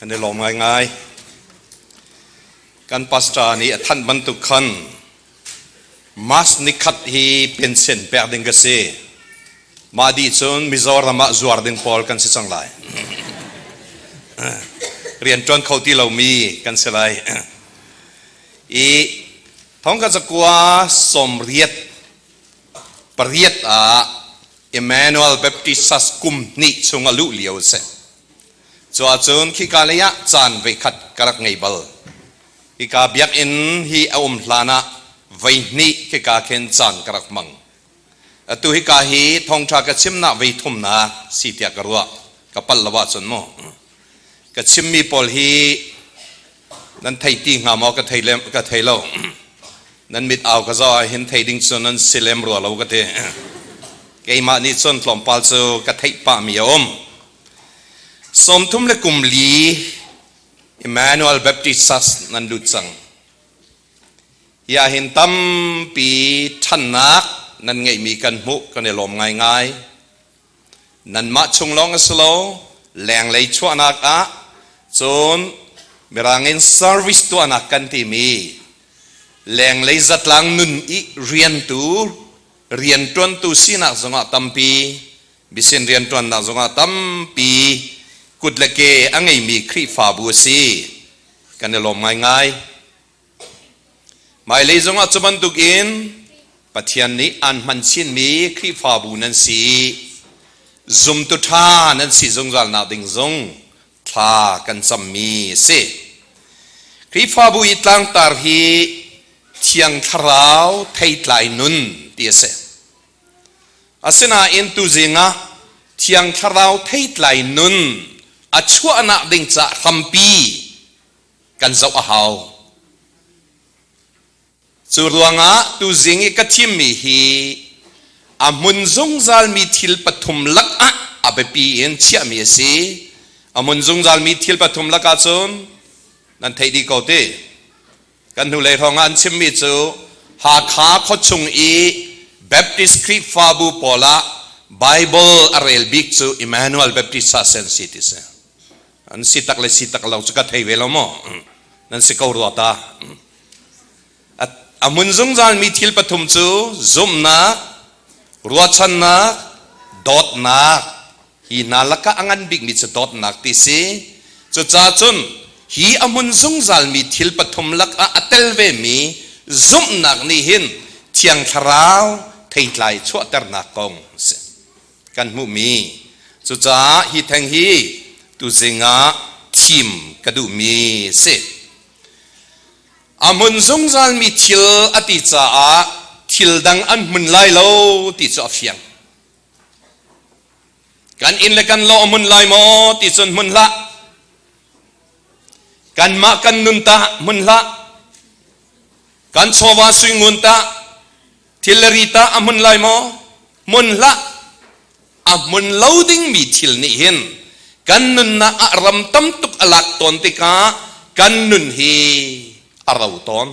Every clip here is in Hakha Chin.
Kan i lawm ngaingai. Kan pastor nih a thanh bantuk khan Mas nikhat hi pension pek ding ka si. Mah dih cun Mizoram ah zuar ding pawl kan si cang lai. Rian ṭuan kho ti lomi kan si lai. I thongkhat zakua 88 ah Emmanuel Baptist Church kum hnih chung a luh lio a si. Cu ahcun khika lei ah caan voikhat ka rak ngei bal. Hika biakinn hi a um hlan ah voihnih khika khin caan ka rak hmang. Atu hika hi thawngṭha ka chimnak voi thumnak si tiah ka ruah. Ka palh lo ahcun mu. Ka chimmi pawl hi nan thei ti hnga maw ka thei lem ka thei lo. Nan mit au ka zoh ah hin thei ding cu nan si lem rua lo ka ti. Keimah nih cun tlawmpal cu ka theih pahmi a um. 34 Emmanuel Baptist Church nan lut cang. Hi ah hin tampi ṭhannak nan ngeihmi kan hmuh kan i lawm ngaingai. Nanmah chung lawng a si lo, lenglei chuahnak ah cun Mirang in service tuahnak kan timi lenglei zatlang nun i riantu rianṭuantu sinak zongah tampi Bisin rianṭuannak zongah tampi kut le ke a ngeimi Khrihfabu a si. Kan i lawm ngaingai. Hmailei zongah cu bantukin Pathian nih aan hman chinmi Khrihfabu nan si. Zumtu ṭha nan si zungzal nak ding zong thla kan cammi a si. Khrihfabu i tlangtar hi Thiang Thlarau theitlai nun ti a si. Asinain tuzing ah Thiang Thlarau theitlai nun a chuahnak ding caah hrampi kan zoh a hau. Cu ruangah tuzing i ka thimmi hi a hmun zungzalmi thil pathum lakah a biapi in chiahmi a si. A hmun zungzalmi thil pathum lakah cun nan theih dih ko ti. Kan hnulei hrawng ah an chimmi cu Hakha khuachung i Baptist Khrihfabu pawl ah Bible a rel bik cu Emmanuel Baptist Church an si ti si. An si tak le si tak lo cu ka thei ve lo maw? Nan si ko rua ta. A hmun zungzalmi thil pathum cu zumhnak, ruahchannak, dawtnak. Hi hna lakah a ngan bikmi cu dawtnak ti si. Cucaah cun hi a hmun zungzalmi thil pathum lakah a tel vemi zumhnak nih hin Thiang Thlarau theitlai chuahternak kong a si. Kan hmuhmi. Cucaah hi theng hi tuzing ah thim ka duhmi a si. A hmun zungzalmi thil a ti caah thil dang an hmun lai lo ti cu a fiang. Kan inn le kan lo a hmun lai maw ti cun hmun hlah. Kanmah kan nun tah hmun hlah. Kan chawva suingun tah thil le ri tah a hmun lai maw? Hmun hlah. A hmun lo dingmi thil nih hin kan nunnak ah ram tam tuk a lak tawn tikah kan nun hi a ro tawn.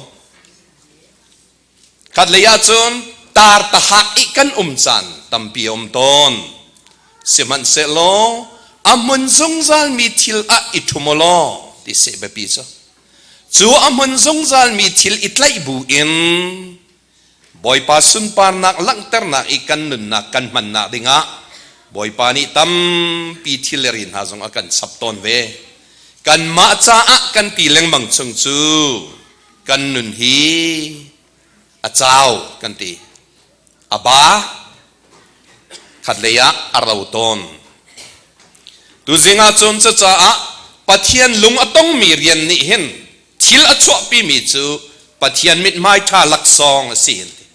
Khatlei ahcun tar tahak i kan um caan tampi a um tawn. Sihmanhsehlaw a hmun zungzalmi thil ah i ṭhum u law ti seh biapi cu. Cu a hmun zungzalmi thil i tlaih bu in Bawipa sunparnak langhternak i kan nunnak kan hmannak dingah Bawipa nih tampi thil le ri hna zong a kan chap tawn ve. Kanmah caah kan ti lengmang chung cu kan nun hi a cau kan ti. A ba khatlei ah a ro tawn. Tuzing ah cun cucaah Pathian lung a tongmi rian nih hin thil a chuahpimi cu Pathian mithmai ṭha laksawng a si an ti.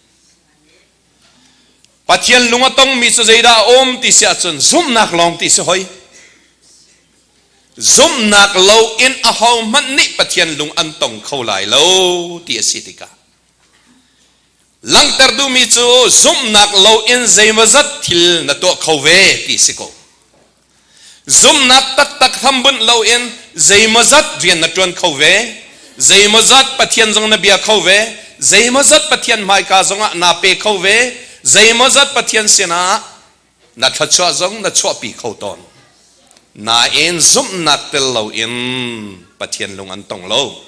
Pathian lung a tongmi cu zeidah a um ti si ahcun zumhnak lawng ti si hoi. Zumhnak lo in ahohmanh nih Pathian lung an tong kho lai lo ti a si tikah langhter duhmi cu zumhnak lo in zeimawzat thil na tuah kho ve ti si ko. Zumhnak taktak hrambunh loin zeimawzat rian na ṭuan kho ve, zeimawzat Pathian zong na bia kho ve, zeimawzat Pathian hmaika zongah naa pe kho ve, zeimawzat Pathian sinah na thluachuah zong na chuahpi kho tawn. Nain zumhnak tel loin Pathian lung an tong lo.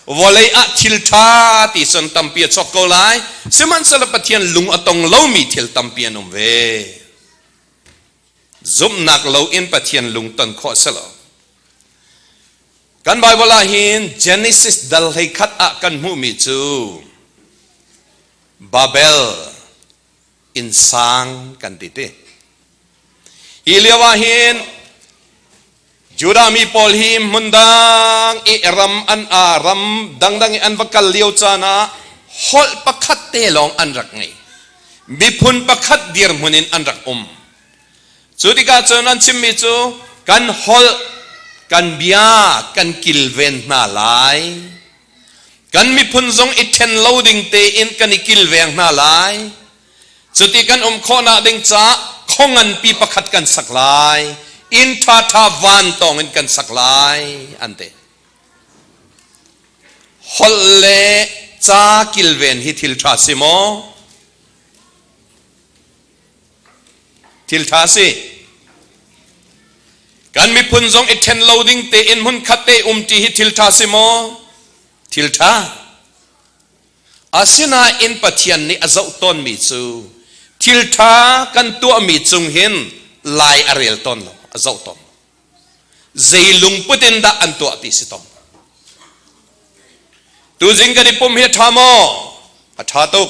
Vawlei ah thil ṭha ti cun tampi a chuak ko lai, sihmanhsehlaw Pathian lung a tong lomi thil tampi an um ve. Zumhnak loin Pathian lung ton khawh a si lo. Kan Baibal ah hin Genesis dal 11 ah kan hmuhmi cu Babel innsang kan ti ti. Hi lio ah hin Judah mi pawl hi hmun dang i ram an a ram dangdang i an va kal lio caan ah holh pakhat te lawng an rak ngei. Miphun pakhat dirhmun in an rak um. Cu tikah cun an chimmi cu kan holh, kan bia kan kilven hna lai. Kan miphun zong i ṭhen lo ding tein kan i kilveng hna lai. Cuti kan um khawhnak ding caah khua nganpi pakhat kan sak lai. Inn ṭhaṭha vantawng in kan sak lai, an ti. Holh le ca kilven hi thil ṭha si maw? Thil ṭha a si. Kan miphun zong i ṭhen lo ding tein hmunkhat te umṭi hi thil ṭha si maw? Thil ṭha. Asinain Pathian nih a zoh tawnmi cu thil ṭha kan tuahmi cung hin lai a rel tawn lo, a zoh tawn. Zei lungput in dah an tuah ti si tawn. Tuzing kan i pum hi a ṭha maw? A ṭha tuk.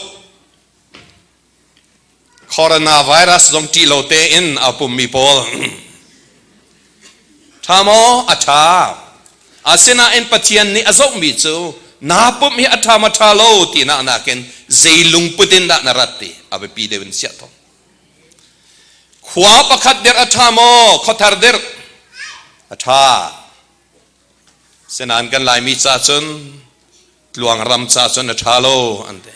Coronavirus zong ṭih lo tein aa pummi pawl ṭha maw? A ṭha. Asinain Pathian nih a zohmi cu naa pumh hi a ṭha ma ṭha lo tinak nakin zei lungput in dah na rat ti a biapi deuh in chiah tawn. Khua pakhat dirh a ṭha maw? Khuathar dirh a ṭha. Sinain kan Laimi ca cun tluangram ca cun a ṭha lo an ti.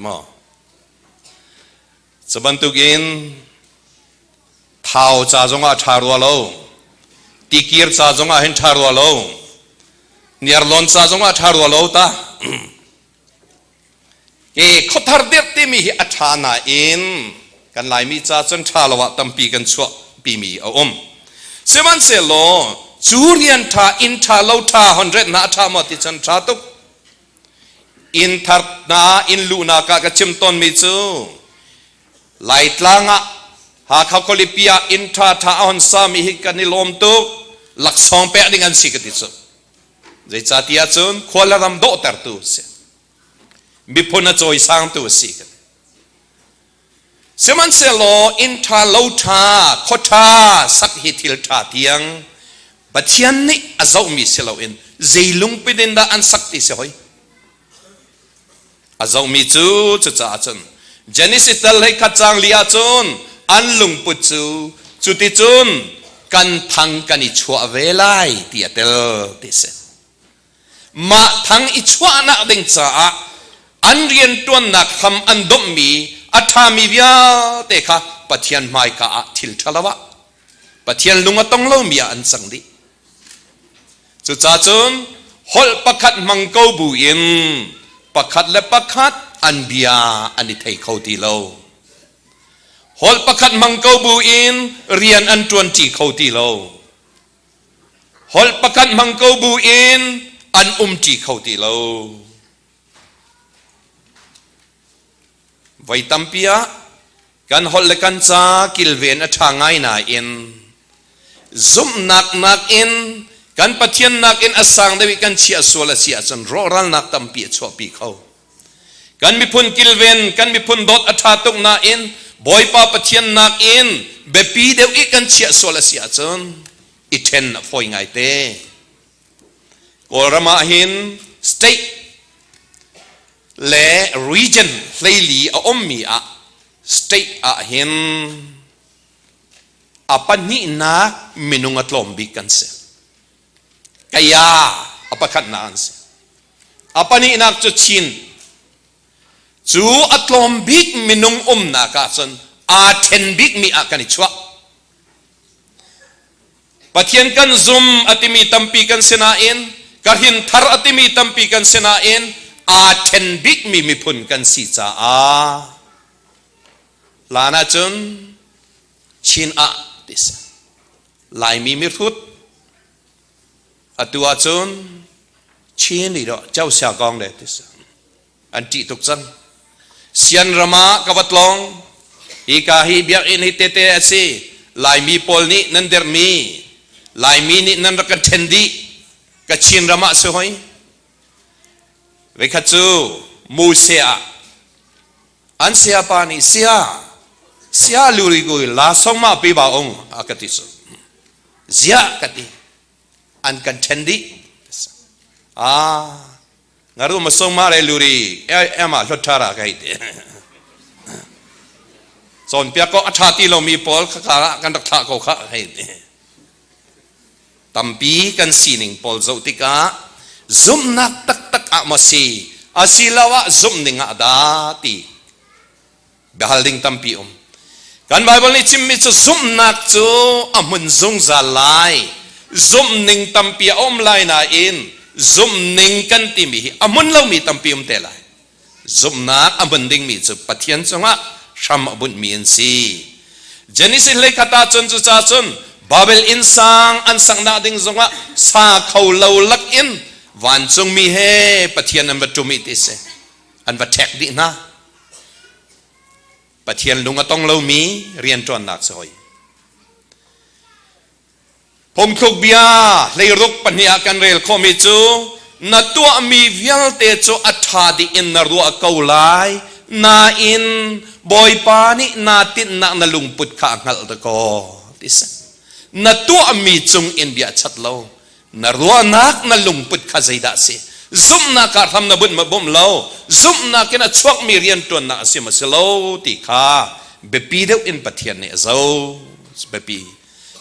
Maw? Cu bantukin thau ca zongah a ṭha rua lo, tikir ca zongah hin ṭha rua lo, niarlawn ca zongah a ṭha rua lo ta. Ke khuathar dirh timi hi a ṭha nain kan Laimi ca cun ṭha lo ah tampi kan chuah pimi a um. Sihmanhsehlaw cu rian ṭha, inn ṭha, lo ṭha, hon ret hna a ṭha maw ti cun ṭha tuk. Inn thar hna inn luhnak ah ka chim tawnmi cu Laitlang ah Hakha khualipi ah inn ṭhaṭha a hon sami hi kan i lawm tuk. Laksawng pek ding an si ka ti cu. Zeicahtiah cun khua le ram dawhtertu a si. Miphun a cawisangtu a si ka ti. Sihmanhsehlaw inn ṭha lo ṭha khua ṭha sak hi thil ṭha tiang Pathian nih a zohmi si loin zei lungput in dah an sak ti si hoi. A zohmi cu cucaah cun Genesis tal hei khat cang li ahcun an lungput cu cuticun kan thang kan i chuah ve lai ti a tel ti si. Mah thang i chuahnak ding caah an rianṭuannak hram an domhmi a ṭhami vialte kha Pathian hmaika ah thil ṭhalo ah Pathian lung a tong lomi ah an cang dih. Cucaah cun holh pakhat hmang ko bu in pakhat le pakhat an bia an i thei kho ti lo. Holh pakhat hmang ko bu in rian an ṭuanṭi kho ti lo. Holh pakhat hmang ko bu in an umṭi kho ti lo. Voi tampi ah kan holh le kan ca kilven a ṭha ngai nain zumhnak nakin kan Pathian nakin a sang deuh i kan chiah sual a si ahcun rawhralnak tampi a chuahpi kho. Kan miphun kilven, kan miphun dawt a ṭha tuk nain Bawipa Pathian nakin biapi deuh i kan chiah sual a si ahcun i ṭhen a fawi ngaite. Kawlram ah hin state le region 14 a ummi ah state ah hin a pahnihnak minung a tlawm bik kan si. Kaya a pakhatnak an si. A pahnihnak cu Chin. Cu a tlawm bik minung umnak ah cun aa ṭhen bikmi ah kan i chuah. Pathian kan zum a timi tampi kan si nain ka hrin thar a timi tampi kan si nain aa ṭhen bikmi miphun kan si caah hlan ahcun Chin ah ti si. Laimi mihrut atu ahcun Chin nih dawh Causia kong le ti si. An ṭih tuk cang. Sian ram ah ka va tlawng. Hika hi biakinn hi tete a si. Laimi pawl nih nan dermi, Laimi nih nan rak kan ṭhen dih. Kachin ram ah si hoi. Voikhat cu Muse ah an sayapa nih sia sia luri ku la song ma pi ba ong a ka ti cu ziah ka ti an kan ṭhen dih ah ngaru ma song ma re luri ema hlot thara ka hei ti cawnpiak ko a ṭha ti lomi pawl khaka ah kan rak thlah ko kha hei ti. Tampi kan sining pawl zoh tikah zumhnak taktak ah maw si asiloah zumhning ah dah ti biahal ding tampi um. Kan Bible nih chimmi cu zumhnak cu a hmun zungzal lai. Zumhning tampi a um lai nain zumhning kan timi hi a hmun lomi tampi um te lai. Zumhnak a hmun dingmi cu Pathian cungah hram a bunhmi an si. Genesis hleikhat ah cun cucaah cun Babel inn sang an saknak ding zongah sa kho lo lakin vancungmi he Pathian an va ṭum i ti si. An va ṭhek dih hna. Pathian lung a tong lomi rianṭuannak si hoi. Phungthluk bia 16 pahnih ah kan rel khawhmi cu na tuahmi vialte cu a ṭha dih in na ruah ko lai nain Bawipa nih naa tinhnak na lungput kha a hngalh dakaw ti si. Na tuahmi cung in bia chat lo na ruahnak na lungput kha zeidah a si zumhnak ah hram na bunh ma bawmh lo zumhnak in a chuakmi rianṭuannak a si ma si lo ti kha biapi deuh in Pathian nih a zoh biapi.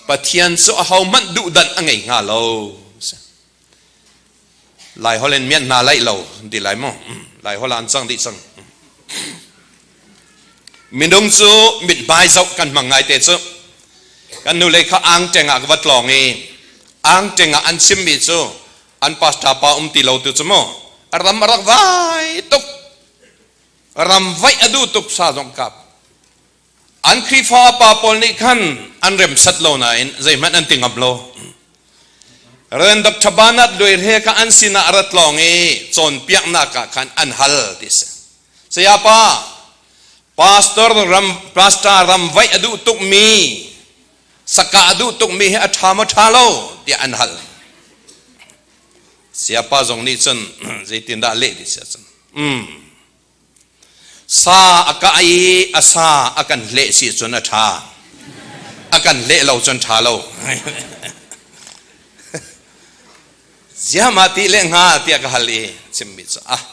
Pathian cu ahohmanh duhdanh a ngei hnga lo. Lai holh in mian hna laih lo ti lai maw? Lai holh ah an cang dih cang. Minung cu mithmai zoh kan hmang ngai te cu. Kan nu lei kha ang teng ah ka va tlawng i ang teng ah an chimmi cu an pastor pa um ti lo tu cu mu ram a rak vai tuk ram vaih a duh tuk sa zong kap. An Khrihfa pa pawl nih khan an remsat lo nain zeihmanh an ti ngam lo. Rev. Dr. Bernard Luai kha an sinah a rat lawng i cawnpiaknak ah khan an hal ti si. Sayapa, pastor ram pastor ram vaih a duh tukmi, saka a duh tukmi hi a ṭha maw ṭha lo tiah an hal. Sayapa zong nih cun zeitindah leh ti si ahcun, Sa a kah i a sa a kan hleh si cun a ṭha. A kan hleh lo cun ṭha lo. Ziah ti le hnga tiah ka hal i chimmi cu ah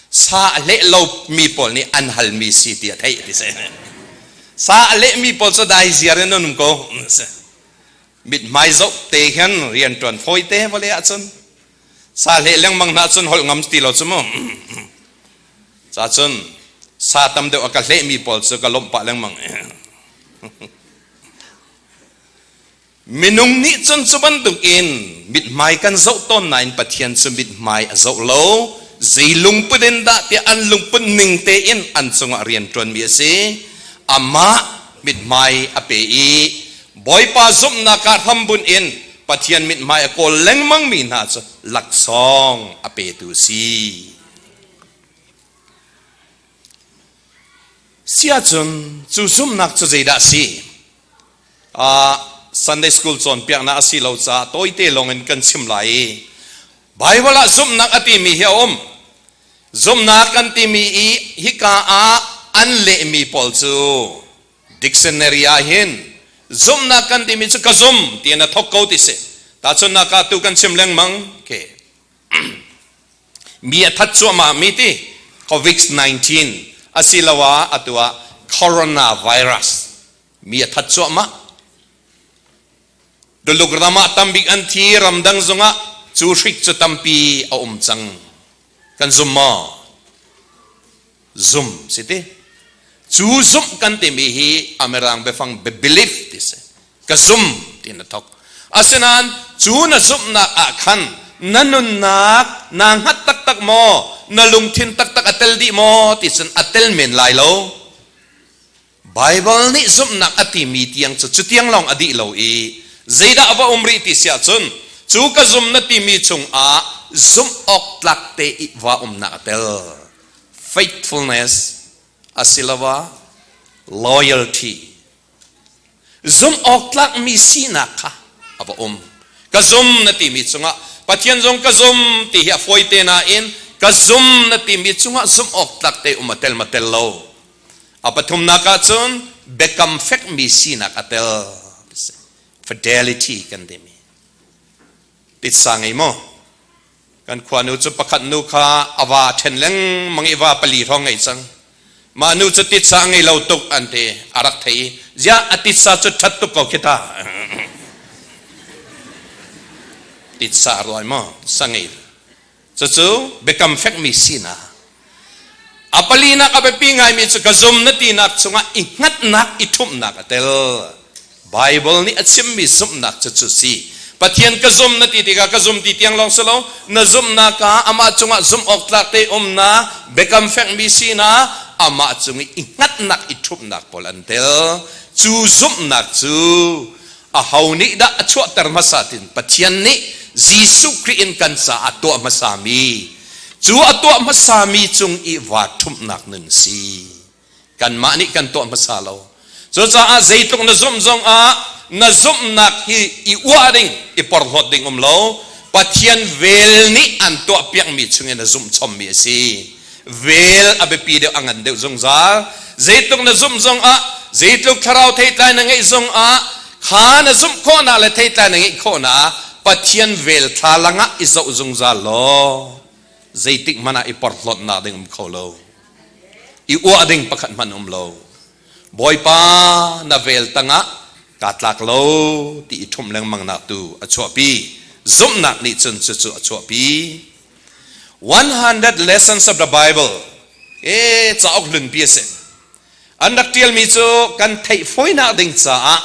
sa a hleh lo mi pawl nih an halmi si ti a theih ti si. Sa a lehmi pawl cu dai ziar in an um ko. Mithmai zoh te hin rianṭuan fawi te vawlei ahcun Sa hleh lengmang hna cun holh ngam ti lo cu mu. Ca cun sa tam deuh a ka hlehmi pawl cu ka lawmh pah lengmang. Minung nih cun cu bantuk in mithmai kan zoh tawn nain Pathian cu mithmai a zoh lo. Zei lungput in dah tiah an lungput ning tein an cungah rian ṭuanmi a si. Amah mithmai a pe i Bawipa zumhnak ah hrambunh in Pathian mithmai a kawl lengmangmi hna cu laksawng a petu si. Siahcun cu zumhnak cu zeidah a si? Sunday school cawnpiaknak a si lo caah tawite lawng in kan chim lai i Bible ah zumhnak a timi hi a um. Zumhnak kan timi i hika ah an lehmi pawl cu Dictionary ah hin zumhnak kan timi cu ka zum ti in a thok ko ti si. Tahchunhnak ah tu kan chim lengmang ke mi a that cuahmah mi ti COVID-19 asiloah atu ah coronavirus mi a that cuahmah. Tuluk ram ah tambik an thi ramdang zongah cu hrik cu tampi a um cang. Kan zum maw? Zum si ti. Cu zumh kan timi hi a mirang biafang belief ti si. Ka zum ti na thok. Asinain cu na zumhnak ah khan na nunnak naa hngat taktak maw, na lungthin taktak a tel dih maw ti cun a tel men lai lo. Bible nih zumhnak a timi tiang cu cutiang lawng a dih lo i Zeidah a va um rih ti si ahcun cu ka zum na timi cungah zumh awk tlak te i va umnak a tel. Faithfulness asiloah loyalty. Zumh awk tlakmi sinak kha a va um. Ka zum na timi cungah Pathian zong ka zum ti hi a fawi te nain ka zum na timi cungah zumh awk tlak te um a tel ma tel lo. A pathumnak ahcun biakam fekmi sinak a tel. Fidelity kan timi. Titsa ngei maw? Kan khua nu cu pakhat nu kha a va ṭhen lengmang i va pali hrawng ngei cang. Mah nu cu titsa a ngei lo tuk an ti a rak thei i ziah a titsa cu ṭhat tuk ko khi ta. Titsa a ruai maw? Sa ngei. Cucu biakam fekmi sinak. A palinak a biapi ngaimi cu ka zum na tinak chungah i hngatnak i ṭhumhnak a tel. Bible nih a chimmi zumhnak cu cu si. Pathian ka zum na ti tikah ka zum ti tiang lawng si lo, na zumhnak ah amah cungah zumh awk tlak te umnak, biakam fekmi sinak, amah cung i i hngatnak i ṭhumhnak pawl an tel. Cu zumhnak cu aho nih dah a chuahter hmasa tin Pathian nih Jesuh Khrih in kan caah tuah hmasami cu a tuah hmasami cung i vaa ṭhumhnak nun si. Kanmah nih kan tuah hmasa lo. Cucaah zeitluk na zumh zongah na zumhnak hi i uah ding, i porhlawt ding um lo. Pathian vel nih an tuahpiakmi chungin na zumh chommi a si. Vel a biapi deuh, a ngan deuh zungzal. Zeitluk na zumh zongah, zeitluk thlarau theitlai na ngeih zongah, kha na zumh khawhnak le theitlai na ngeih khawhnak Pathian vel thlalang ah i zoh zungzal law zeitik hmanh ah i porhlawtnak ding um kho lo. I uah ding pakhat hmanh um lo. Bawipa na vel tangah kaa tlak lo ti i ṭhumh lengmang nak tu a chuahpi. Zumhnak nih cun cucu a chuahpi. 100 Lessons of the Bible e cauk hlunpi a si. An rak ṭialmi cu kan theih fawinak ding caah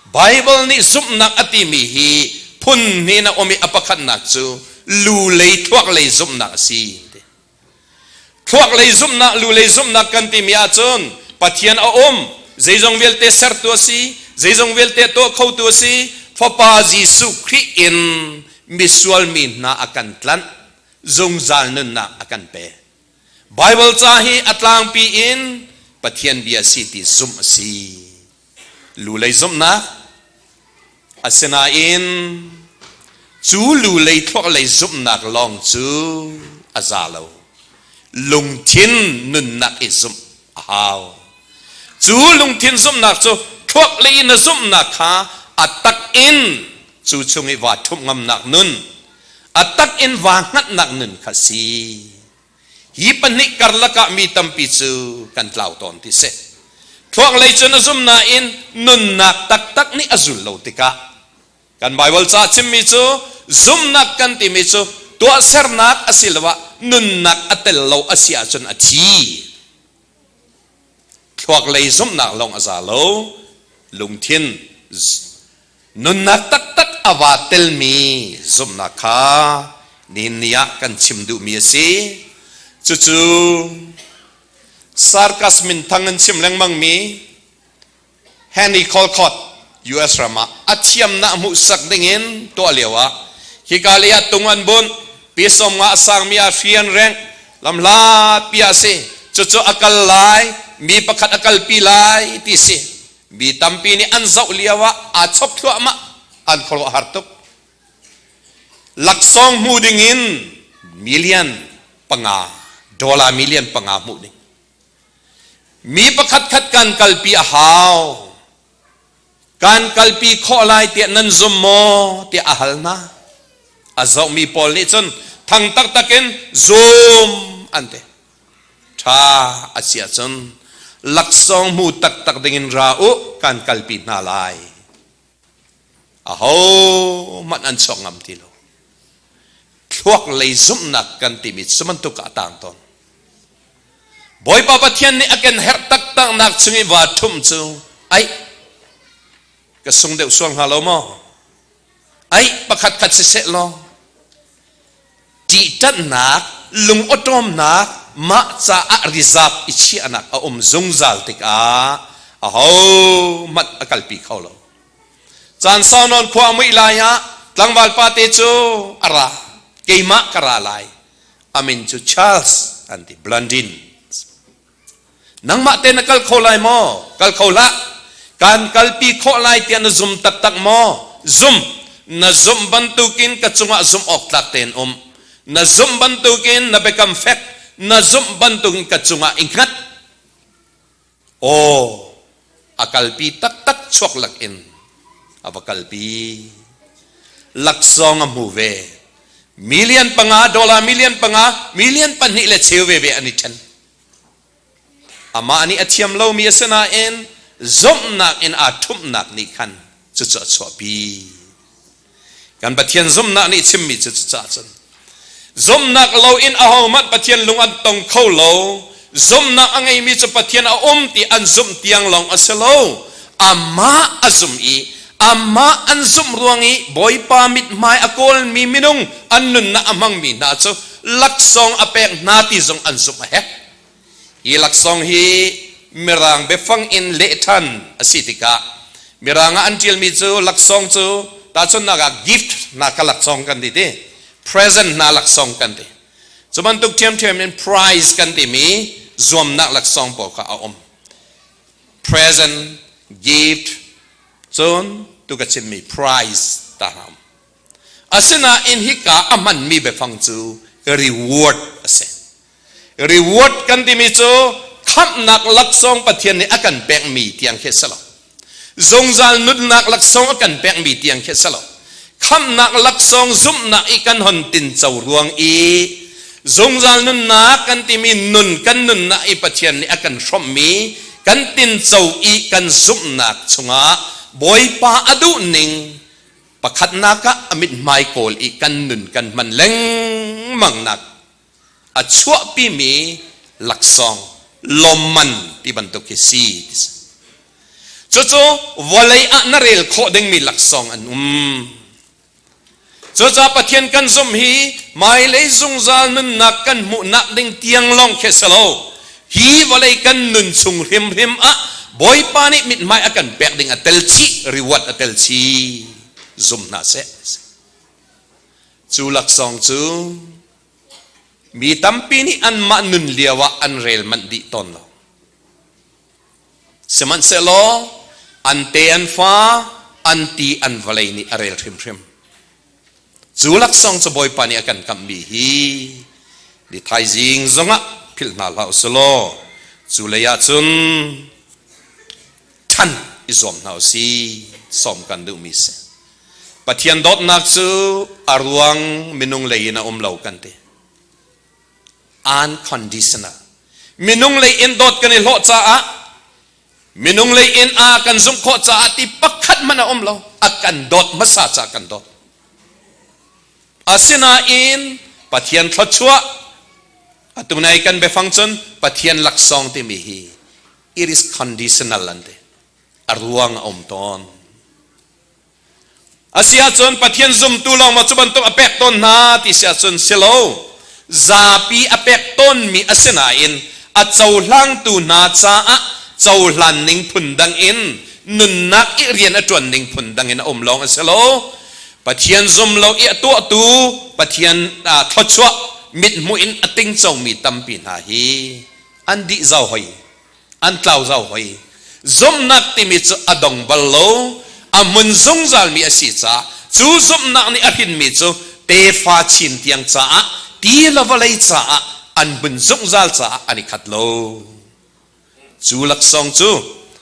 Bible nih zumhnak a timi hi phun hnih in a um i a pakhatnak cu lu lei thluak lei zumhnak a si. Thluak lei zumhnak, lu lei zumhnak kan timi ahcun Pathian a um, zeizong vialte sertu a si, zeizong vialte tuah khotu a si, Fapa Jesuh Khrih in misual mi hna a kan tlanh, zungzal nunnak a kan pek. Bible ca hi a tlangpi in Pathian bia si ti zumh a si. Lu lei zumhnak asinain cu lu lei thluak lei zumhnak lawng cu a za lo. Lungthin nunnak i zumh a hau. Cu lungthin zumhnak cu thluak lei in na zumhnak kha a tak in cu chung i vaa ṭhumh ngamnak nun, a tak in vaa hngatnak nun kha si. Hi pahnih karlak ah mi tampi cu kan tlau tawn ti si. Thluak lei cun a zum nain nunnak taktak nih a zul lo tikah kan Bible ca chimmi cu zumnak kan timi cu tuahsernak asiloah nunnak a tel lo a si ahcun a thi. Thluak lei zumhnak lawng a za lo. Lungthin nunnak taktak a vaa telmi zumhnak kha nihin ni ah kan chim duhmi a si. Cucu Sarkas minthang an chim lengmangmi Henry Colcott US ram ah a thiamnak hmuhsak dingin tuah lio ah hika lei ah tung an bunh pi 50 a sangmi ah hri an rengh lamhlat pi ah si cucu a kal lai mi pakhat a kalpi lai ti si mi tampi nih an zoh lio ah aa chok thluahmah an khuaruah har tuk laksawng hmu dingin million panga dollar million panga hmuh ding Mi pakhatkhat kan kalpi a hau. Kan kalpi khawh lai tiah nan zum maw tiah a hal hna. A zohmi pawl nih cun thang taktak in zum an ti. Ṭha a si ahcun laksawng hmu taktak dingin ra u kan kalpi hna lai. Ahohmanh an chuak ngam ti lo. Thluak lei zumhnak kan timi cu bantuk ah a tang tawn. Bawipa Pathian nih a kan herh taktaknak chung i vaa ṭhumh cu ai ka sung deuh sual hnga lo maw? Ai pakhat khat siseh law ṭihṭanhnak, lungawṭawmnak, mah caah rizap i chiahnak a um zungzal tikah ahohmanh a kalpi kho lo. Caan sau nawn khua a muih lai ah tlangval pate cu a ra. Keimah ka ra lai. A min cu Charles an ti. Blondin. Nangmah te na kal kho lai maw? Kal kho hlah. Kan kalpi khawh lai tiah na zum taktak maw? Zum. Na zumh bantukin ka cungah zumh awk tlak tein um. Na zumh bantukin na biakam fek. Na zumh bantukin ka cungah i hngat. Aw, a kalpi taktak chuak lakin a va kalpi. Laksawng a hmu ve. Million panga, dollar million panga, million pahnih le cheu veve an i ṭhen. Amah nih a thiam lomi a si nain zumhnak in aa ṭhumhnak nih khan cucu a chuahpi. Kan Pathian zumhnak nih chimmi cu cucaah cun zumhnak loin ahohmanh Pathian lung an tong kho lo. Zumhnak a ngeimi cu Pathian a um ti an zumh tiang lawng a si lo. Amah a zum i amah an zumh ruang i Bawipa mithmai a kawlmi minung an nunnak a hmangmi hna cu laksawng a pek hna ti zong an zumh a herh. Hi laksawng hi Mirang biafang in leh ṭhan a si tikah Mirang ah an ṭialmi cu laksawng cu tahchunhnak ah gift hna kha laksawng kan ti ti, present hna laksawng kan ti. Cu bantuk ṭhiamṭhiam in prize kan timi zuamnak laksawng pawl kha a um. Present, gift, cun tu ka chimmi prize ta hna um. Asinain hika a hmanmi biafang cu reward a si. Reward kan timi cu khamhnak laksawng Pathian nih a kan pekmi tiang khi a si lo. Zungzal nunnak laksawng a kan pekmi tiang khi a si lo. Khamhnak laksawng zumhnak i kan hon tinco ruang i zungzal nunnak kan timi nun kan nunnak i Pathian nih a kan hrawmhmi kan tinco i kan zumhnak chungah Bawipa a duhning Pakhatnak ah a mithmai kawl i kan nun kan hman lengmangnak a chuahpimi laksawng lawmman ti bantuk hi si. Cucu vawlei ah na rel khawh dingmi laksawng an um. Cucaah Pathian kan zumh hi hmailei zungzal nunnak kan hmuhnak ding tiang lawng khi a si lo. Hi vawlei kan nun chung hrimhrim ah Bawipa nih mithmai a kan pek ding a tel chih, reward a tel chih. Zum hna seh. Cu laksawng cu mi tampi nih anmah nun lio ah an rel manh dih tawn lo. Sihmanhsehlaw an te an fa, an ti an vawlei nih a rel hrimhrim. Cu laksawng cu Bawipa nih a kan kamhmi hi ni thaizing zongah philh hna hlah usih law cu lei ah cun ṭhan i zuam hna usih sawm kan duhmi si. Pathian dawtnak cu a ruang minung lei in a um lo kan ti. Unconditional. Minung lei in dawt kan i hlawh caah Minung lei in a kan zumh khawh caah ti pakhat hmanh a um lo. A kan dawt hmasa caah kan dawt. Asinain Pathian thluachuah atu nai kan biafang cun Pathian laksawng timi hi it is conditional an ti. A ruang a um tawn. A si ahcun Pathian zumtu lawng maw cu bantuk a pek tawn hna ti si ahcun si lo. Zapi a pek tawnmi a si nain a cohlangtu hna caah cohlan ning phundang in nunnak i rian a ṭuan ning phundang in a um lawng a si lo. Pathian zum lo i a tuahtu Pathian thluachuah mithmuh in a tingcomi tampi hna hi an dih zau hoi. An tlau zau hoi. Zumhnak timi cu a dong bal lo, a hmun zungzalmi a si caah cu zumhnak nih a hrinmi cu tefa chin tiang caah ti le vawlei caah an hmun zungzal caah an i khat lo. Cu laksawng cu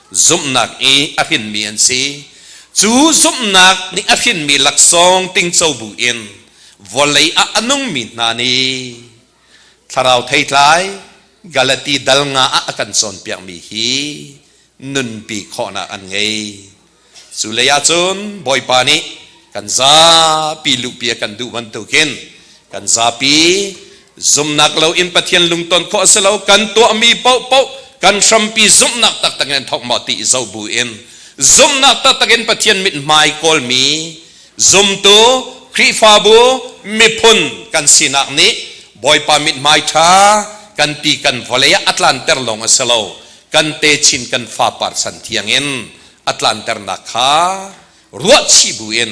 zumhnak i a hrinmi an si. Cu zumhnak nih a hrinmi laksawng tingco bu in vawlei ah a nungmi hna nih Thlarau theitlai Galati dal nga ah a kan cawnpiakmi hi nunpi khawhnak an ngei. Cu lei ah cun Bawipa nih kan zapi luhpi a kan duh bantukin kan zapi zumhnak loin Pathian lungton khawh a si lo kan tuahmi paohpaoh kan hrampi zumhnak taktak in thawk maw ti i zoh bu in zumhnak taktak in Pathian mithmai kawlmi Zumtu Khrihfabu miphun kan sinak nih Bawipa mithmai ṭha kan ti kan vawlei ah a tlanter lawng a si lo, kan techin kan fapar chan thiangin a tlanternak kha Ruahchih bu in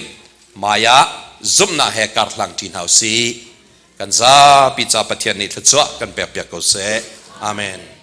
hmai ah zumhnak he karhlang ṭi hna usih. Kan zapi ca Pathian nih thluachuah kan pekpiak ko seh. Amen.